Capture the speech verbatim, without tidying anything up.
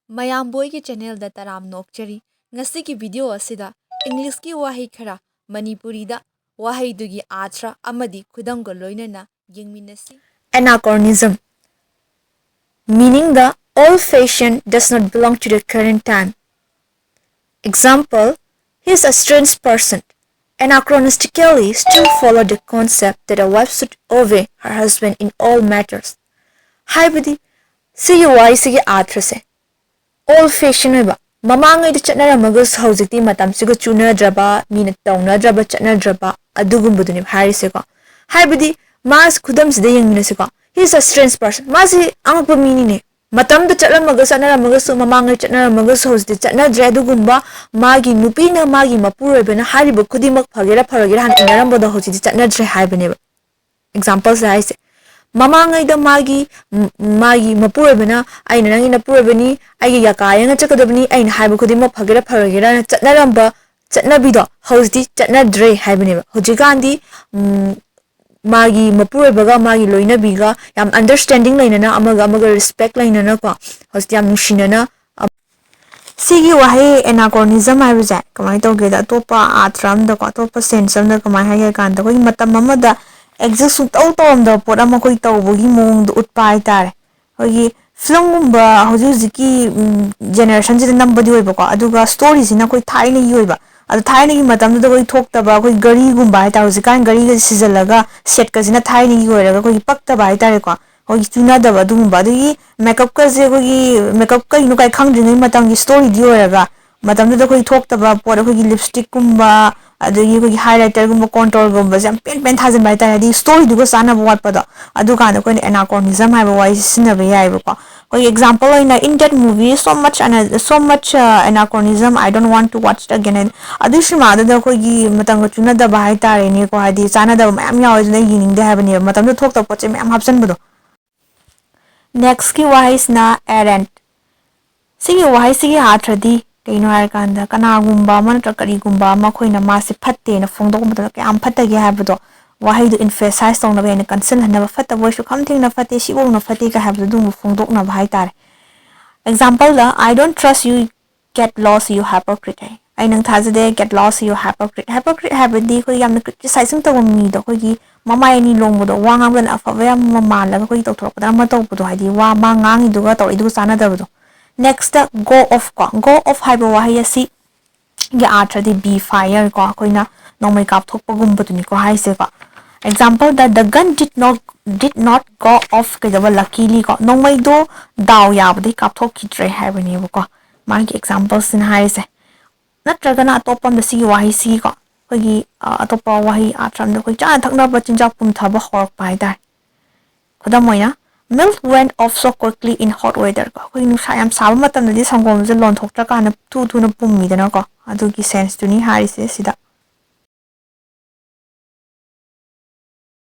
ꯃꯌꯥꯝꯕꯣꯏꯒꯤ ꯆꯦꯅꯦꯜꯗ ꯇꯔꯥꯝꯅ ꯑꯣꯛꯆꯔꯤ꯫ ꯉꯁꯤꯒꯤ ꯚꯤꯗꯤꯑꯣ ꯑꯁꯤꯗ ꯏꯪꯂꯤꯁꯀꯤ ꯋꯥꯍꯩ ꯈꯔ ꯃꯅꯤꯄꯨꯔꯤꯗ ꯋꯥꯍꯩꯗꯨꯒꯤ ꯑꯥꯔꯊ ꯑꯃꯗꯤ ꯈꯨꯗꯝꯒ ꯂꯣꯏꯅꯅ ꯌꯦꯡꯃꯤꯟꯅꯁꯤ꯫ Anachronism, meaning the old fashion does not belong to the current time. Example, he is a strange person. Anachronistically, still follow the concept that a wife should obey her husband in all matters. ꯍꯥꯏꯕꯗꯤ, ꯁꯤꯒꯤ ꯋꯥꯍꯩꯁꯤꯒꯤ ꯑꯥꯔꯊꯁꯦ all fashion ꯑꯣꯏꯕ, ꯃꯃꯥꯡꯉꯩꯗ ꯆꯠꯅꯔꯝꯃꯒꯁꯨ ꯍꯧꯖꯤꯛꯇꯤ ꯃꯇꯝꯁꯤꯒ ꯆꯨꯅꯗ꯭ꯔꯕ, ꯃꯤꯅ ꯇꯧꯅꯗ꯭ꯔꯕ, ꯆꯠꯅꯗ꯭ꯔꯕ ꯑꯗꯨꯒꯨꯝꯕꯗꯨꯅꯦꯕ ꯍꯥꯏꯔꯤꯁꯦꯀꯣ꯫ ꯍꯥꯏꯕꯗꯤ, ꯃꯥꯁ ꯈꯨꯗꯝꯁꯤꯗ ꯌꯦꯡꯃꯤꯟꯅꯁꯤꯀꯣ꯫ He is a strange person. ꯃꯥꯁꯤ ꯑꯉꯛꯄ ꯃꯤꯅꯤꯅꯦ꯫ ꯃꯇꯝꯗ ꯆꯠꯂꯝꯃꯒ ꯆꯠꯅꯔꯝꯃꯒꯁꯨ, ꯃꯃꯥꯡꯉꯩ ꯆꯠꯅꯔꯝꯃꯒꯁꯨ ꯍꯧꯖꯤꯛꯇꯤ ꯆꯠꯅꯗ꯭ꯔꯦ꯫ ꯑꯗꯨꯒꯨꯝꯕ ꯃꯥꯒꯤ ꯅꯨꯄꯤꯅ, ꯃꯥꯒꯤ ꯃꯄꯨꯔꯣꯏꯕꯅ ꯍꯥꯏꯔꯤꯕ ꯈꯨꯗꯤꯡꯃꯛ ꯐꯒꯦꯔꯥ ꯐꯔꯣꯏꯒꯦꯔꯥ ꯍꯥꯟꯅ ꯏꯟꯅꯔꯝꯕꯗꯣ ꯍꯧꯖꯤꯛꯇꯤ ꯆꯠꯅꯗ꯭ꯔꯦ ꯍꯥꯏꯕꯅꯦꯕ꯫ ꯑꯦꯛꯖꯥꯝꯄꯜꯁꯦ ꯍꯥꯏꯁꯦ, ꯃꯃꯥꯡꯉꯩꯗ ꯃꯥꯒꯤ, ꯃꯥꯒꯤ ꯃꯄꯨꯔꯣꯏꯕꯅ, "ꯑꯩꯅ ꯅꯪꯒꯤ ꯅꯄꯨꯔꯣꯏꯕꯅꯤ, ꯑꯩꯒꯤ ꯌꯥꯀꯥ ꯌꯦꯡꯉ ꯆꯠꯀꯗꯕꯅꯤ, ꯑꯩꯅ ꯍꯥꯏꯕ ꯈꯨꯗꯤꯡꯃꯛ ꯐꯒꯦꯔꯥ ꯐꯔꯣꯏꯒꯦꯔꯥꯅ" ꯆꯠꯅꯔꯝꯕ ꯆꯠꯅꯕꯤꯗꯣ ꯍꯧꯖꯤꯛꯇꯤ ꯆꯠꯅꯗ꯭ꯔꯦ ꯍꯥꯏꯕꯅꯦꯕ꯫ ꯍꯧꯖꯤꯛꯀꯥꯟꯗꯤ, ꯎꯝ, ꯃꯥꯒꯤ ꯃꯄꯨꯔꯣꯏꯕꯒ ꯃꯥꯒꯤ ꯂꯣꯏꯅꯕꯤꯒ ꯌꯥꯝ ꯑꯟꯗꯔꯁ꯭ꯇꯦꯟꯗꯤꯡ ꯂꯩꯅꯅ, ꯑꯃꯒ ꯑꯃꯒ ꯔꯦꯁꯄꯦꯛ ꯂꯩꯅꯅꯀꯣ, ꯍꯧꯖꯤꯛꯇꯤ ꯌꯥꯝ ꯅꯨꯡꯁꯤꯅꯅ, ꯑ, ꯁꯤꯒꯤ ꯋꯥꯍꯩ ꯑꯦꯅꯥꯀ꯭ꯔꯣꯅꯤꯖꯝ ꯍꯥꯏꯕꯁꯦ ꯀꯃꯥꯏꯅ ꯇꯧꯒꯦꯗ, ꯑꯇꯣꯞꯄ ꯑꯥꯔꯊ ꯑꯃꯗꯀꯣ, ꯑꯇꯣꯞꯄ ꯁꯦꯟꯁ ꯑꯃꯗ ꯀꯃꯥꯏꯅ ꯍꯥꯏꯒꯦ ꯍꯥꯏ ꯀꯥꯟꯗ, ꯑꯩꯈꯣꯏꯒꯤ ꯃꯇꯝ ꯑꯃꯗ ꯑꯦꯛꯖꯤꯁ ꯁꯨꯡꯇꯧ ꯇꯧꯔꯝꯗꯕ ꯄꯣꯠ ꯑꯃ ꯑꯩꯈꯣꯏ ꯇꯧꯕꯒꯤ ꯃꯑꯣꯡꯗꯣ ꯎꯠꯄ ꯍꯥꯏꯇꯥꯔꯦ꯫ ꯑꯩꯈꯣꯏꯒꯤ ꯐꯤꯂꯝꯒꯨꯝꯕ, ꯍꯧꯖꯤꯛ ꯍꯧꯖꯤꯛꯀꯤ, ꯎꯝ, ꯖꯦꯅꯦꯔꯦꯁꯟꯁꯤꯗ ꯅꯝꯕꯗꯤ ꯑꯣꯏꯕꯀꯣ, ꯑꯗꯨꯒ ꯁ꯭ꯇꯣꯔꯤꯁꯤꯅ ꯑꯩꯈꯣꯏ ꯊꯥꯏꯅꯒꯤ ꯑꯣꯏꯕ, ꯑꯗꯣ ꯊꯥꯏꯅꯒꯤ ꯃꯇꯝꯗꯨꯗ ꯑꯩꯈꯣꯏ ꯊꯣꯛꯇꯕ ꯑꯩꯈꯣꯏ ꯒꯥꯔꯤꯒꯨꯝꯕ ꯍꯥꯏꯇꯥꯔꯦ, ꯍꯧꯖꯤꯛꯀꯥꯟ ꯒꯥꯔꯤꯒ ꯁꯤꯖꯜꯂꯒ ꯁꯦꯠꯀꯁꯤꯅ ꯊꯥꯏꯅꯒꯤ ꯑꯣꯏꯔꯒ ꯑꯩꯈꯣꯏꯒꯤ ꯄꯛꯇꯕ ꯍꯥꯏꯇꯥꯔꯦꯀꯣ, ꯑꯩꯈꯣꯏꯒꯤ ꯆꯨꯅꯗꯕ ꯑꯗꯨꯒꯨꯝꯕ꯫ ꯑꯗꯒꯤ ꯃꯦꯀꯞꯀꯁꯦ ꯑꯩꯈꯣꯏꯒꯤ ꯃꯦꯀꯞ ꯀꯩꯅꯣ ꯀꯥꯏ ꯈꯪꯗ꯭ꯔꯤꯉꯩ ꯃꯇꯝꯒꯤ ꯁ꯭ꯇꯣꯔꯤꯗꯤ ꯑꯣꯏꯔꯒ, ꯃꯇꯝꯗꯨꯗ ꯑꯩꯈꯣꯏ ꯊꯣꯛꯇꯕ ꯄꯣꯠ, ꯑꯩꯈꯣꯏꯒꯤ ꯂꯤꯞꯁꯇꯤꯛꯀꯨꯝꯕ, ꯑꯗꯒꯤ ꯑꯩꯈꯣꯏꯒꯤ ꯍꯥꯏꯂꯥꯏꯇꯔꯒꯨꯝꯕ, ꯀꯣꯟꯇꯣꯔꯒꯨꯝꯕꯁꯦ ꯌꯥꯝ ꯄꯦꯟ ꯄꯦꯟ ꯊꯥꯖꯤꯟꯕ ꯍꯥꯏꯇꯥꯔꯦ, ꯍꯥꯏꯗꯤ ꯁ꯭ꯇꯣꯔꯤꯗꯨꯒ ꯆꯥꯟꯅꯕ ꯋꯥꯠꯄꯗꯣ, ꯑꯗꯨꯀꯥꯟꯗ ꯑꯩꯈꯣꯏꯅ ꯑꯦꯅꯥꯀ꯭ꯔꯣꯅꯤꯖꯝ ꯍꯥꯏꯕ ꯋꯥꯍꯩꯁꯦ ꯁꯤꯖꯤꯟꯅꯕ ꯌꯥꯏꯑꯕꯀꯣ꯫ ꯑꯩꯈꯣꯏꯒꯤ ꯑꯦꯛꯖꯥꯝꯄꯜ ꯑꯣꯏꯅ, "In that movie, so much ana-, so much, uh, anachronism, I don't want to watch it again." ꯍꯥꯏꯗꯤ ꯑꯗꯨꯒꯤ ꯁꯤꯅꯦꯃꯥꯗꯨꯗ ꯑꯩꯈꯣꯏꯒꯤ ꯃꯇꯝꯒ ꯆꯨꯅꯗꯕ ꯍꯥꯏꯇꯥꯔꯦꯅꯦꯀꯣ, ꯍꯥꯏꯗꯤ ꯆꯥꯟꯅꯗꯕ ꯃꯌꯥꯝ ꯌꯥꯎꯋꯦ, ꯑꯗꯨꯅ ꯑꯩ ꯌꯦꯡꯅꯤꯡꯗꯦ ꯍꯥꯏꯕꯅꯦꯕ, ꯃꯇꯝꯗꯨꯗ ꯊꯣꯛꯇꯕ ꯄꯣꯠ ꯆꯩ ꯃꯌꯥꯝ ꯍꯥꯞꯆꯤꯟꯕꯗꯣ꯫ ꯅꯦꯛꯁꯀꯤ ꯋꯥꯍꯩꯁꯤꯅ errant꯫ ꯁꯤꯒꯤ ꯋꯥꯍꯩꯁꯤꯒꯤ ꯑꯥꯔꯊꯗꯤ ꯀꯩꯅꯣ ꯍꯥꯏꯔꯀꯥꯟꯗ, ꯀꯅꯥꯒꯨꯝꯕ ꯑꯃ ꯅꯠꯇ꯭ꯔꯒ ꯀꯔꯤꯒꯨꯝꯕ ꯑꯃ ꯑꯩꯈꯣꯏꯅ ꯃꯥꯁꯦ ꯐꯠꯇꯦꯅ ꯐꯣꯡꯗꯣꯛꯄ ꯃꯇꯝꯗ ꯀꯌꯥꯝ ꯐꯠꯇꯒꯦ ꯍꯥꯏꯕꯗꯣ, ꯋꯥꯍꯩꯗꯣ emphasize ꯇꯧꯅꯕ, ꯍꯦꯟꯅ ꯀꯟꯁꯤꯜꯍꯟꯅꯕ, "ꯐꯠꯇꯕ ꯑꯣꯏꯔꯁꯨ ꯈꯝ ꯊꯦꯡꯅ ꯐꯠꯇꯦ, ꯁꯤꯐꯧꯅ ꯐꯠꯇꯦ" ꯀ ꯍꯥꯏꯕꯗꯣ, ꯑꯗꯨꯒꯨꯝꯕ ꯐꯣꯡꯗꯣꯛꯅꯕ ꯍꯥꯏꯇꯥꯔꯦ꯫ ꯑꯦꯛꯖꯥꯝꯄꯜꯗ, "I don't trust you, get lost, you hypocrite" ꯍꯥꯏ꯫ "ꯑꯩ ꯅꯪ ꯊꯥꯖꯗꯦ, get lost, you hypocrite"꯫ Hypocrite ꯍꯥꯏꯕꯗꯤ ꯑꯩꯈꯣꯏ ꯌꯥꯝꯅ criticizing ꯇꯧꯕ ꯃꯤꯗꯣ, ꯑꯩꯈꯣꯏꯒꯤ ꯃꯃꯥꯏ ꯑꯅꯤ ꯂꯣꯡꯕꯗꯣ, ꯋꯥ ꯉꯥꯡꯕꯗꯅ ꯑꯐꯕ ꯌꯥꯝ ꯃꯥꯜꯂꯒ ꯑꯩꯈꯣꯏꯒꯤ ꯇꯧꯊꯣꯔꯛꯄꯗ ꯑꯃ ꯇꯧꯕꯗꯣ, ꯍꯥꯏꯗꯤ ꯋꯥ ꯃꯥ ꯉꯥꯡꯉꯤꯗꯨꯒ ꯇꯧꯔꯛꯏꯗꯨꯒ ꯆꯥꯟꯅꯗꯕꯗꯣ꯫ Next, go off ꯀꯣ꯫ Go off ꯍꯥꯏꯕ ꯋꯥꯍꯩ ꯑꯁꯤꯒꯤ ꯑꯥꯔꯊꯗꯤ be fire ꯀꯣ, ꯑꯩꯈꯣꯏꯅ ꯅꯣꯡꯃꯩ ꯀꯥꯞꯊꯣꯛꯄꯒꯨꯝꯕꯗꯨꯅꯤꯀꯣ ꯍꯥꯏꯁꯦꯀꯣ꯫ ꯑꯦꯛꯖꯥꯝꯄꯜꯗ, "The gun did not, did not go off" ꯀꯩꯗꯧꯕ, luckily ꯀꯣ, ꯅꯣꯡꯃꯩꯗꯣ ꯗꯥꯎ ꯌꯥꯕꯗꯩ ꯀꯥꯞꯊꯣꯛꯈꯤꯗ꯭ꯔꯦ ꯍꯥꯏꯕꯅꯦꯕꯀꯣ꯫ ꯃꯥꯒꯤ ꯑꯦꯛꯖꯥꯝꯄꯜꯁꯤꯅ ꯍꯥꯏꯔꯤꯁꯦ꯫ ꯅꯠꯇ꯭ꯔꯒꯅ ꯑꯇꯣꯞꯄ ꯑꯝꯗ ꯁꯤꯒꯤ ꯋꯥꯍꯩꯁꯤꯒꯤꯀꯣ, ꯑꯩꯈꯣꯏꯒꯤ, ꯑ, ꯑꯇꯣꯞꯄ ꯋꯥꯍꯩ ꯑꯥꯔꯊ ꯑꯝꯗ ꯑꯩꯈꯣꯏ ꯆꯥꯅ ꯊꯛꯅꯕ ꯆꯤꯟꯖꯥꯛ ꯄꯨꯝꯊꯕ ꯍꯧꯔꯛꯄ ꯍꯥꯏꯇꯥꯔꯦ꯫ ꯈꯨꯗꯝ ꯑꯣꯏꯅ, "Milk went off so quickly in hot weather" ꯀꯣ, ꯑꯩꯈꯣꯏ ꯅꯨꯡꯁꯥ ꯌꯥꯝ ꯁꯥꯕ ꯃꯇꯝꯗꯗꯤ ꯁꯪꯒꯣꯝꯁꯦ ꯂꯣꯟꯊꯣꯛꯇ꯭ꯔꯀꯥꯟꯗ ꯊꯨ ꯊꯨꯅ ꯄꯨꯝꯃꯤꯗꯅꯀꯣ, ꯑꯗꯨꯒꯤ ꯁꯦꯟꯁꯇꯨꯅꯤ ꯍꯥꯏꯔꯤꯁꯦ ꯁꯤꯗ꯫